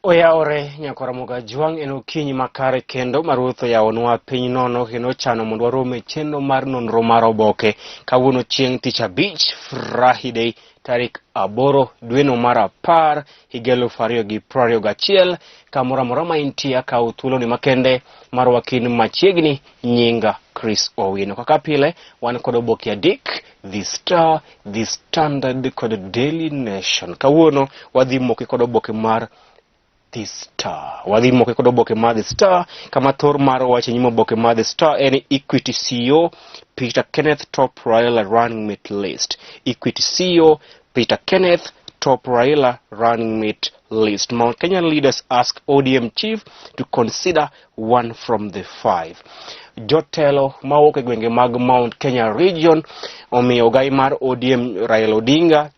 Oyawore nyakwar Jwang' en okinyi makare kendo ma Ruoth oyawonwa piny nono kendo ochano mondo warom e chenro mar nonro mar oboke. Kawuono chieng' tich abich, Friday, tarik 8 dweno mar 10 higa 2021, kamoro amora ma intie akawo thuoloni makende mar wakin machiegni nyinga Chris Owino. Kaka pile wan kod oboke adek, The Star, The Standard kod Daily Nation. Kawuono wadhi moke kod oboke mar The Star. Wadhi moke kod oboke mar The Star, kama thor mar wach e nyim oboke mar The Star en Equity CEO Peter Kenneth top Raila running mate list. Equity CEO Peter Kenneth top Raila running mate list. Mount Kenya leaders ask ODM chief to consider one from the five. Jotelo mawuok e gwenge mag Mount Kenya region omiyo ogai mar ODM Raila Odinga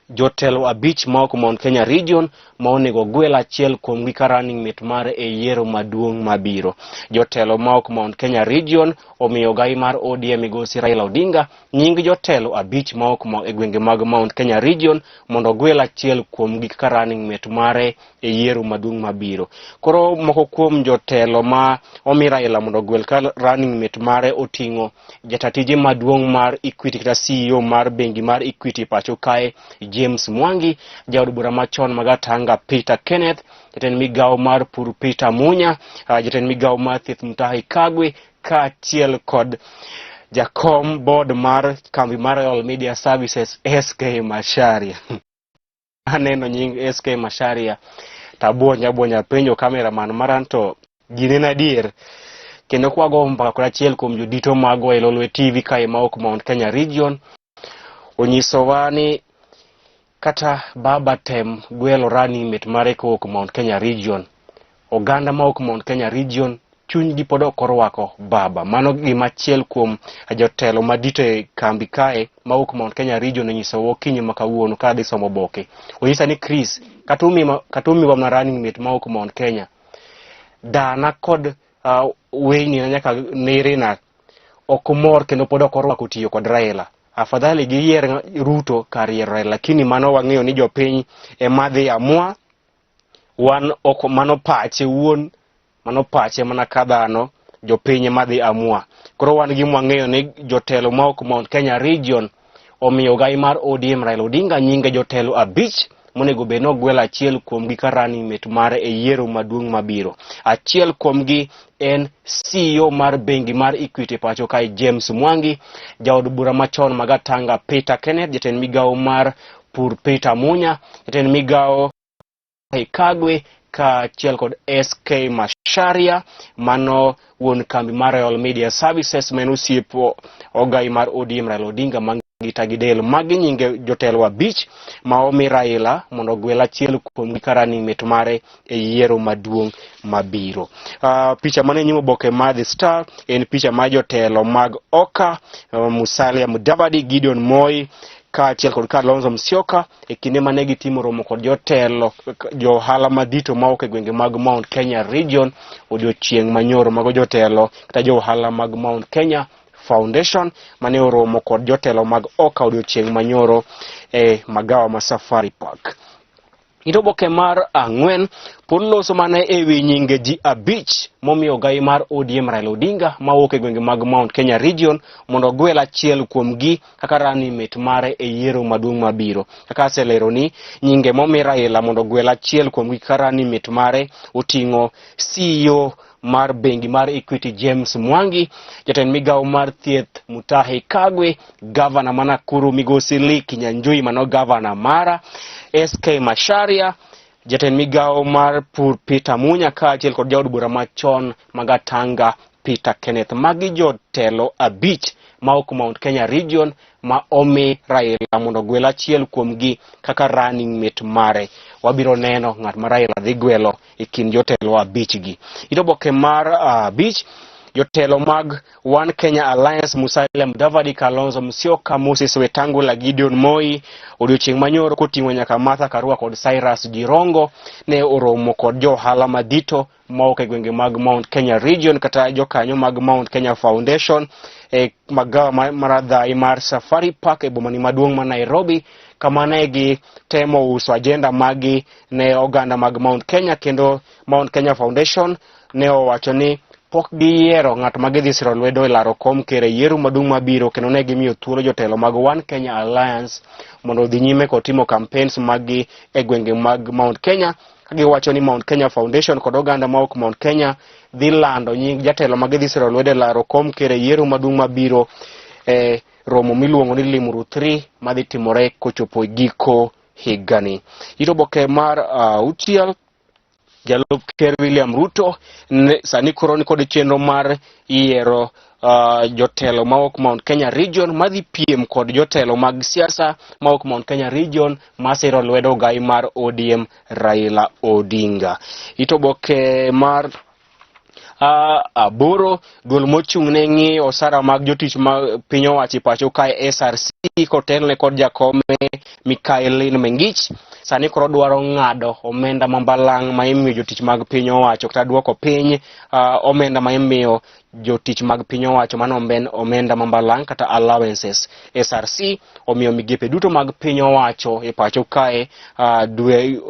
jotelo abich ma ok Mount Kenya region ma onego gwel achiel kuomgi ka running mate mare e yiero maduong' mabiro. Jotelo ma ok Mount Kenya region omiyo ogai mar ODM migosi Raila Odinga nying jotelo abich ma ok e gwenge mag Mount Kenya region mondo ogwel achiel kuomgi kaka running mate mare e yiero maduong' mabiro. Koro moko kuom jotelo ma omi Raila mondo ogwel ka running mate mare oting'o jata tije maduong' mar Equity kata CEO mar bengi mar Equity pacho kae James Mwangi, jaod bura machon ma Gatanga Peter Kenneth, jatend migawo mar pur Peter Munya, jatend migawo mar thieth Mutahi Kagwe kaachiel kod jakom board mar kambi mar Royal Media Services SK Macharia. Aneno nying SK Macharia tabuonjo abuonja penjo cameraman mara to gini en adier. Kendo kwago mbaka kod achiel kuom jodito mag Wailolwe TV kae ma ok Mount Kenya region onyisowa ni kata baba tem gwelo running mate mare kowuok Mount Kenya region, oganda ma ok Mount Kenya region chunygi pod ok orwako baba. Mano gima achiel kuom jotelo madito e kambi kae mawuok Mount Kenya region onyisowa okinyi ma kawuono ka adhi somo oboke. Onyisa ni Chris, kata umiwa mana running mate mawuok Mount Kenya, dana kod weyni na nyaka nerena ok mor kendo pod ok orwako tiyo kod Raila. Afadhali giyier Ruto kar yiero Raila, lakini mano wang'eyo ni jopiny ema dhi amua. Wan ok mano pache wuon, mano pache mana ka dhano, jopiny ema dhi amua. Koro wan gima wang'eyo ni jotelo ma ok Mount Kenya region omiyo ogai mar ODM Raila Odinga nyinge jotelo abich monego bed ni ogwel achiel kuomgi ka running mate mare e yiero maduong' mabiro. Achiel kuomgi en CEO mar bengi mar Equity pacho kae James Mwangi, jaod bura machon ma Gatanga Peter Kenneth, jatend migawo mar pur Peter Munya, jatend migawo Kagwe kaachiel kod SK Macharia, mano wuon kambi mar Royal Media Services ma en osiep ogai mar ODM Raila Odinga mangita gi del. Magi nyinge jotelo abich ma omi Raila mondo ogwel achiel kuomgi ka running mate mare e yiero maduong' mabiro. Picha mane nyim oboke mar The Star en picha mar jotelo mag OKA, Musalia Mudavadi, Gideon Moi kaachiel kod Kalonzo Musyoka e kinde mane gitimo romo kod jotelo jo ohala madito mawuok e gwenge mag Mount Kenya region odiochieng' manyoro. Mago jotelo kata jo ohala mag Mount Kenya Foundation mane oromo kod jotelo mag OKA odiochieng' manyoro e magawa ma Safari Park. Ito oboke mar ang'wen pod loso mana e wi nyinge ji abich momiyo ogai mar ODM Raila Odinga mawuok e gwenge mag Mount Kenya region mondo ogwel achiel kuomgi kaka running mate mare e yiero maduong' mabiro. Kaka aselero ni nyinge momi Raila mondo ogwel achiel kuomgi kaka running mate mare oting'o CEO mar bengi mar Equity James Mwangi, jatend migawo mar thieth Mutahi Kagwe, gavana ma Nakuru migosi Lee Kinyanjui mano gavana mara, SK Macharia, jatend migawo mar pur Peter Munya kaachiel kod jaod bura machon ma Gatanga Peter Kenneth. Magi jotelo abich ma ok Mount Kenya region ma omi Raila mondo ogwel achiel kuomgi kaka running mate mare. Wabiro neno ng'at ma Raila dhi gwelo e kind jotelo abich gi. Ito oboke mar abich, jotelo mag One Kenya Alliance Musalia Mudavadi, Kalonzo Musyoka, Moses Wetangula, Gideon Moi odiochieng' manyoro koting'o nyaka Martha Karua kod Cyrus Jirongo ne oromo kod jo ohala madito mawuok e gwenge mag Mount Kenya region kata jokanyo mag Mount Kenya Foundation e magawa maradhai mar Safari Park e bomani maduong' ma Nairobi. Kama ne gi temo uso agenda maggi ne oganda mag Mount Kenya, kendo Mount Kenya Foundation ne owacho ni pok giyiero ng'at ma gidhi siro lwedo e laro kom ker e yiero maduong' mabiro, kendo ne gimiyo thuolo jotelo mag One Kenya Alliance mondo odhi nyime kod timo campaigns maggi e gwenge mag Mount Kenya, ka giwacho ni Mount Kenya Foundation kod oganda ma ok Mount Kenya dhi lando nying jatelo ma gidhi siro lwedo e laro kom ker e yiero maduong' mabiro e romo miluongo ni Limuru 3 madhi timore kochopo e giko higani. It oboke mar auchiel, jalup ker William Ruto ne, sani koro ni kod chenro mar yiero jotelo mawuok Mount Kenya Region madhi piem kod jotelo mag siasa mawuok Mount Kenya Region masiro lwedo ogai mar ODM Raila Odinga. It oboke mar aboro, duol mochung' ne ng'iyo osara mag jotich ma piny owacho e pacho kae SRC kotelne kod jakome Mikaelin Mengich sani koro dwaro ng'ado omenda ma mbalang' ma imiyo jotich mag piny owacho kata duoko piny omenda ma imiyo jotich mag piny owacho, mano omenda ma mbalang' kata allowances. SRC omiyo migepe duto mag piny owacho e pacho kae dwe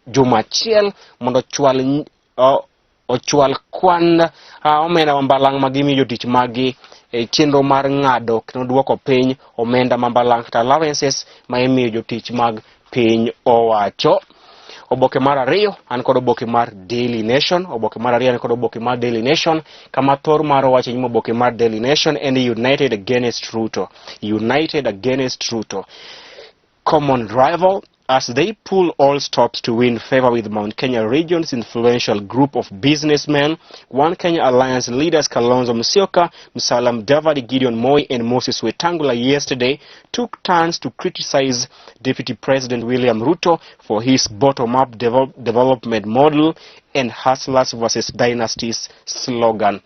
juma achiel mondo ochwal kwan omenda ma mbalang' ma gimiyo jotich maggi e chenro mar ng'ado kendo duoko piny omenda ma mbalang' kata allowances ma imiyo jotich mag piny owacho. Oboke mar ariyo an kod oboke mar Daily Nation. Oboke mar ariyo an kod oboke mar Daily Nation, kama thor mar owacho nyim oboke mar Daily Nation en United Against Ruto. United Against Ruto. Common rival as they pull all stops to win favor with Mount Kenya region's influential group of businessmen. One Kenya Alliance leaders Kalonzo Musyoka, Musalia Mudavadi, Gideon Moi and Moses Wetangula yesterday took turns to criticize Deputy President William Ruto for his bottom-up development model and hustlers versus dynasties slogan.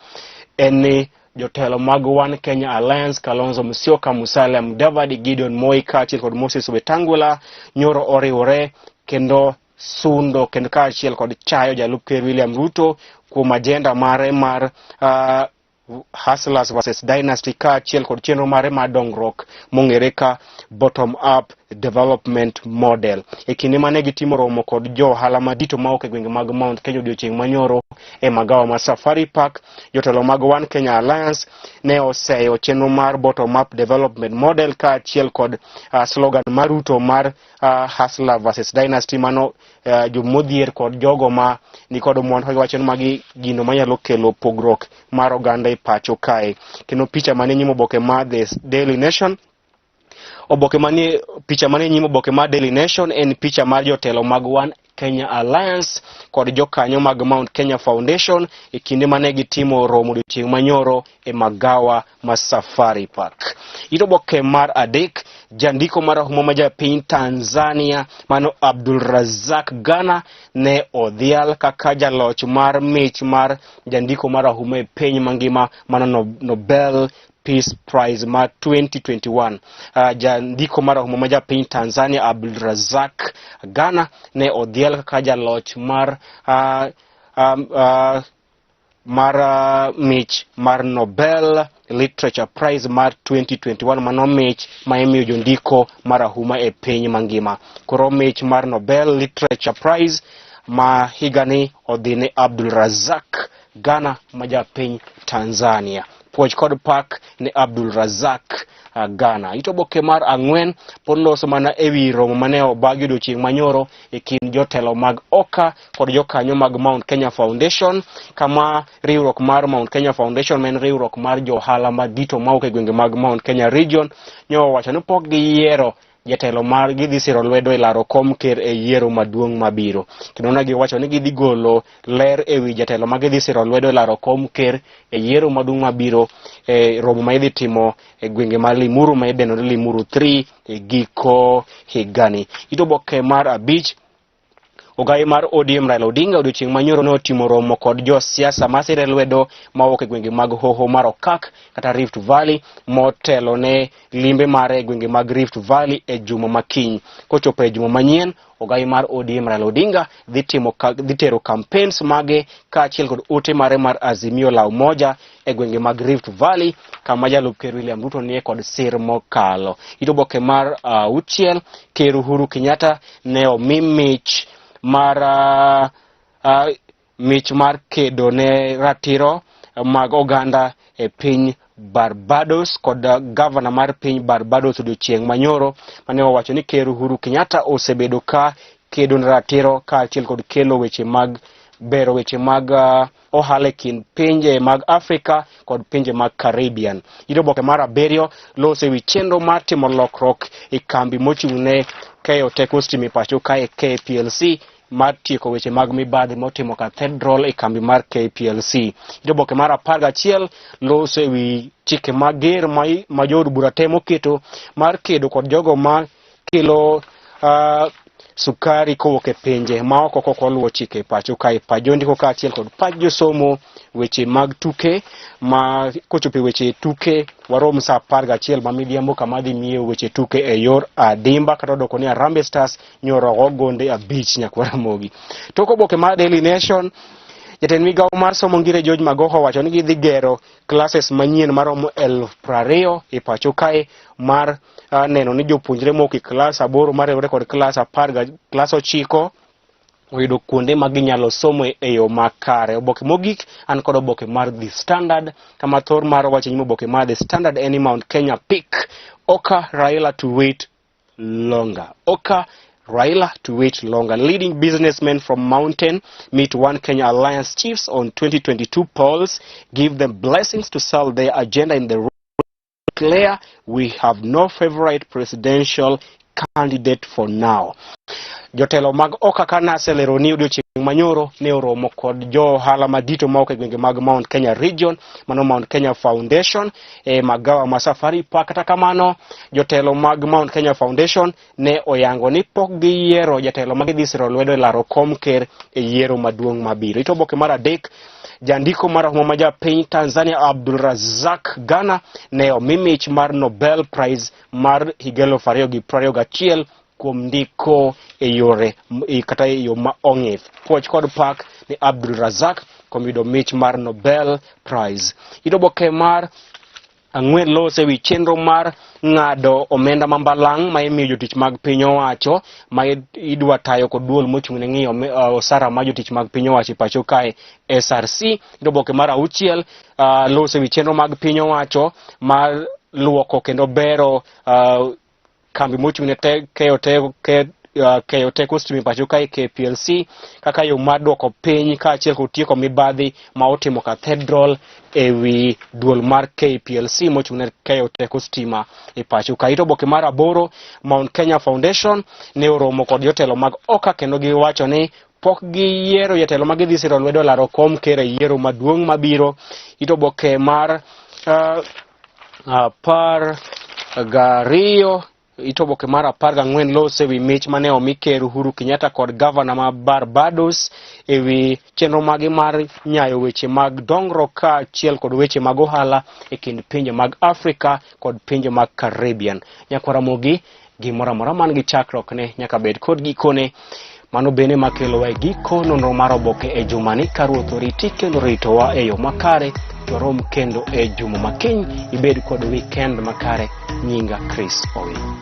Eni jotelo mag One Kenya Alliance Kalonzo Musyoka, Musalia Mudavadi, Gideon Moi kaachiel kod Moses Wetangula nyoro oriwore kendo sundo kendo kaachiel kod chayo jalup ker William Ruto kuom agenda mare mar Hustlers versus Dynasty kaachiel kod chenro mare mar dongruok mong'ere ka bottom up development model. E kinde mane gitimo romo kod jo ohala madito mawuok e gwenge mag Mount Kenya odiochieng' manyoro e magawa mar Safari Park, jotelo mag One Kenya Alliance ne oseyo chenro mar bottom up development model kaachiel kod slogan mar Ruto mar Hustler versus Dynasty, mano jomodhier kod jogo ma nikod mwandu kagiwacho ni magi gino manyalo kelo pogruok mar oganda e pacho kae. Kendo picha mane nyim oboke mar The Daily Nation, oboke manie picha manie nyim oboke mar Daily Nation en picha mar jotelo mag One Kenya Alliance kod jokanyo mag Mount Kenya Foundation e kinde mane gitimo romo odiochieng' manyoro e magawa ma Safari Park. It oboke mar adek, jandiko marahuma ma japiny Tanzania mano Abdul Razak Gana ne odhial kaka jaloch mar mich mar jandiko marahuma e piny mangima mano Nobel Peace Prize mar 2021. Jandiko marahuma ma japiny Tanzania Abdul Razak Gana ne odhial kaka jaloch mar mich mar Nobel Literature Prize mar 2021, mano mich ma imiyo jondiko marahuma e piny mangima. Koro mich mar Nobel Literature Prize ma higani odhi ne Abdul Razak Gana ma japiny Tanzania. Puoch kod pak ne Abdul Razak Gana. It oboke mar ang'wen pod loso mana ewi romo mane obagi odiochieng' manyoro e kind jotelo mag OKA kod jokanyo mag Mount Kenya Foundation, kama riwruok mar Mount Kenya Foundation ma en riwruok mar johala madito mawuok e gwenge mag Mount Kenya Region nyo owacho ni pok giyiero jatelo mar gidhi siro lwedo e laro kom ker e yiero maduong' mabiro. Kendo ne giwacho ni gidhi golo ler ewi jatelo ma gidhi siro lwedo e laro kom ker e yiero maduong' mabiro e romo ma idhi timo e gwenge mar Limuru ma idendo ni Limuru 3 e giko higani. It oboke mar abich. Ogai mar ODM Raila Odinga odiochieng' manyoro ne otimo romo kod josiasa masire lwedo mawuok e gwenge mag hoho mar Okak kata Rift Valley motelo ne limbe mare e gwenge mag Rift Valley e juma makiny. Kochopo e juma manyien, ogai mar ODM Raila Odinga dhi timo dhi tero campaigns mage kaachiel kod ote mare mar Azimio la Umoja e gwenge mag Rift Valley kama jalup ker William Ruto nie kod sir mokalo. It oboke mar auchiel, Ker Uhuru Kenyatta ne omi mich mar mich mar kedo ne ratiro mag oganda e piny Barbados kod gavana mar piny Barbados odiochieng' manyoro mane owacho ni Ker Uhuru Kenyatta osebedo ka kedo ne ratiro kaachiel kod kelo weche mag bero weche mag ohala e kind pinje mag Afrika kod pinje mag Caribbean. It oboke mar abiriyo loso e wi chenro mar timo lokruok e kambi mochung' ne keyo teko stima e pacho kae KPLC mar tieko weche mag mibadhi motimo Cathedral e kambi mar KPLC. It oboke mar 11 loso e wi chike mager ma jood bura temo keto mar kedo kod jogo ma kelo sukari kowuok e pinje ma oko kok oluwo chike e pacho kae. Pach jondiko kaachiel kod pach josomo weche mag tuke ma kochopo e weche tuke warom saa 11 ma midhiambo kama dhi miyo weche tuke e yor adimba kata odoko ni Harambee Stars nyoro ogo gonde 5 nyakwa Ramogi. Tok oboke mar Daily Nation, jatend migawo mar somo Ngire George Magoha owacho ni gidhi gero classes manyien maromo 20,000 e pacho kae mar neno ni jopuonjre mok e klas 8 mariwore kod klas apar ga klas 9 oyudo kuonde ma ginyalo somo e yo makare. Oboke mogik an kod oboke mar The Standard, kama thor mar wacho nyim oboke mar The Standard en ni Mount Kenya pick Oka Raila to wait longer. Oka Raila to wait longer. Leading businessmen from Mountain meet One Kenya Alliance chiefs on 2022 polls, give them blessings to sell their agenda in the clear. We have no favorite presidential candidate for now. Jotelo mag Oka kanaselero ni odiochieng' manyoro ne oromo kod jo ohala madito mawuok e gwenge mag Mount Kenya Region, mano Mount Kenya Foundation e magawa ma Safari Park. Kata kamano, jotelo mag Mount Kenya Foundation ne oyango ni pok giyiero jatelo ma gidhi siro lwedo e laro kom ker e yiero maduong' mabiro. Ito oboke mar 3, jandiko marahuma ma japiny Tanzania Abdul Razak Gana ne omi mich mar Nobel Prize mar higa 2021 kuom ndiko e yore kata e yo ma ong'ith. Puoch kod pak ni Abdul Razak kuom yudo mich mar Nobel Prize. Ito oboke mar 4 loso e wi chenro mar ng'ado omenda ma mbalang' ma imiyo jotich mag piny owacho ma idwa tayo kod duol mochung' ne ng'iyo osara mar jotich mag piny owacho e pacho kae SRC. Ito oboke mar 6 loso e wi chenro mag piny owacho mar luoko kendo bero kambi mochung' ne keyo teko stima e pacho kae KPLC kaka yo mar duoko piny kaachiel kod tieko mibadhi ma otimo Cathedral e wi duol mar KPLC mochung' ne keyo teko stima e pacho kae. Ito oboke mar 8, Mount Kenya Foundation ne oromo kod jotelo mag Oka kendo giwacho ni pok giyiero jatelo ma gidhi siro lwedo laro kom ker e yiero maduong' mabiro. Ito oboke mar 12, ito oboke mar 14 loso e wi mich mane omi Ker Uhuru Kenyatta kod gavana ma Barbados e wi chenro mage mar nyayo weche mag dongruok kaachiel kod weche mag ohala e kind pinje mag Afrika kod pinje mag Caribbean. Nyakwar Ramogi, gimoro amora man gi chakruokne nyaka bed kod gikone. Mano bende makelowa e giko nonro mar oboke e jumani. Ka Ruoth oriti kendo ritowa e yo makare, to rom kendo e juma makiny. Ibed kod weekend makare. Nyinga Chris Owino.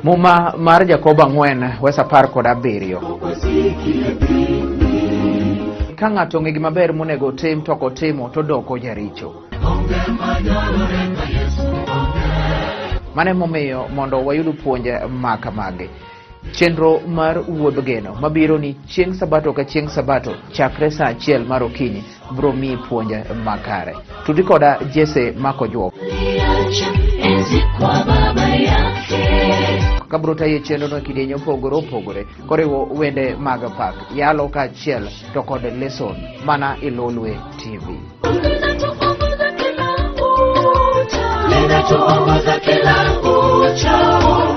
Muma mar Jakobo 4 wes 17. Ka ng'ato ong'e gima ber monego otim to ok otimo to odoko jaricho. Mano emomiyo mondo wayud puonj ma kamagi. Chenro mar Wuodh Geno mabiro ni chieng' Sabato ka chieng' Sabato chakre saa achiel mar okinyi biro miyi puonj makare. Tudi koda Jesse Makojuok. Kabro tayi e chenrono e kidienje mopogore opogore koriwo wende mag pak, yalo kaachiel to kod leson mana e Lolwe TV. Linatuongoza kila uchao.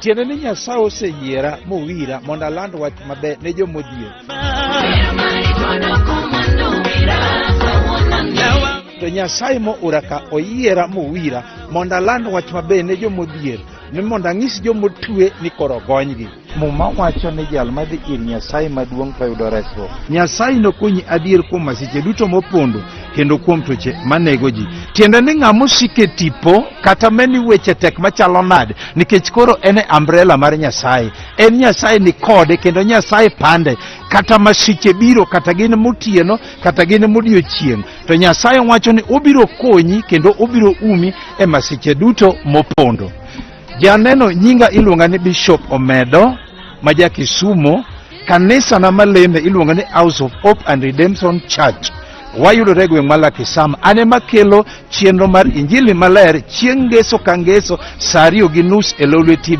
Tiende ni Nyasaye oseyiera mowira mondo aland wach maber ne jomodhier. To Nyasaye moora ka oyiera mowira mondo aland wach maber ne jomodhier, ni mondo ang'is jomotwe ni koro ogonygi. Muma wacho ni jal madhi ir Nyasaye maduong' to yudo resruok. Nyasaye nokonyi adier kuom masiche duto mopondo kendo kuom tuoche manego ji. Tiende ni ng'ama osiko e tipo kata meni weche tek machalo nade nikech koro en e umbrella mar Nyasaye. En Nyasaye ni kode kendo Nyasaye pande kata masiche biro kata gin motieno kata gin modiochieng' to Nyasaye wacho ni obiro konyi kendo obiro umi e masiche duto mopondo. Janeno nyinga iluonga ni Bishop Omedo ma ja Kisumo. Kanisa na maleme iluonga ni House of Hope and Redemption Church. Wayudore e gweng' ma Lakisama. An ema kelo chenro mar Injili Maler chieng' ngeso ka ngeso saa ariyo gi nus e Lolwe TV.